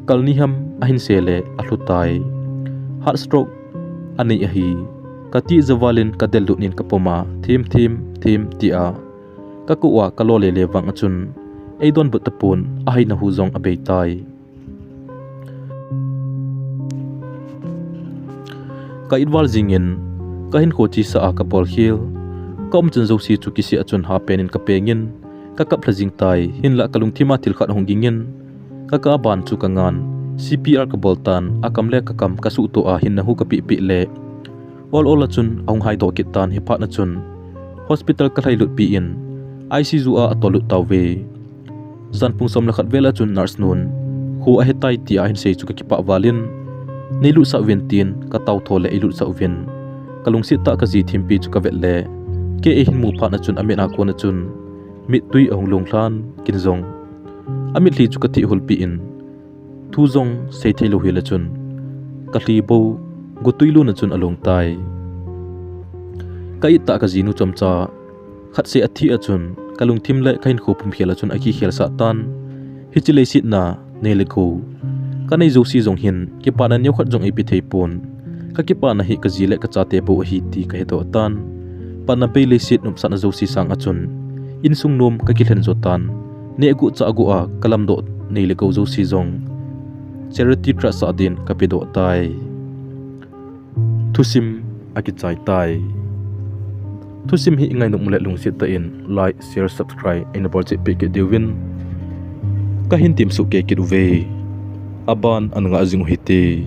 kal ni ham ahin sei le alhu tai. Heart stroke anei ahi, katih javal in kadel lut in kapom a, Thim, Thim, Thim, tia kakou a kalo lele vang a chun eidonbut tapon, ahaina hu jong abei tai. Ka it val jingin, ka hinkho chesa a ka bolkhel. Ka umchan jouse chu kisih a chun hapen in ka pengin, ka kap lha jing tai, hinlah ka lungthim a thil khat ahung gingin, ka kah a ban chu ka ngan, C P R ka bol tan, a kam le ka kam ka suhtoh a hinna hu ka pehpeh le, ol ol a chun ahung haidoh kit tan, hiphat na chun hospital ka lhailut pi in, I C U a atollut tauve. Jan pung som le khat vel a chun nurse nun, kho ahe tai tia ahin sei chu ka kipah valin, neilutsah uvin tin ka tao tho le eilutsah uvin. Ka lungset tah ka ji thimpi chu ka vet le, kei eihin mu phat na chun amit a kon a chun mittui ahung lhung lhan, kin jong amitlhi chu ka theh hulpi in, thu jong sei thei lou hile chun ka lhi bou gotui lun a chun alhung tai. Ka it tah ka jinu chomcha khat seh athi a chun ka lungthim le ka hinkho pumkhel a chun akikhel sah tan. Hiche leiset a nei le gou ka nei jouse jong hin kipana neokhat jong eipe thei pon. Ka kipana hi ka ji le ka chate bou ahi ti ka hedoh tan. Panna bei leiset nopsahna jouse sang a chun insung nom ka kilhen jo tan. Neh aguh chah aguh a ka lamdoh nei le gou jouse jong charity trust a din ka pedoh tai. Thusim akichai tai. Thusim hi ngainom le lungset tah in like, share, subscribe eina bolcheh peh kit diuvin kahin temsoh kit uve. Aban ana ngah jing u hite.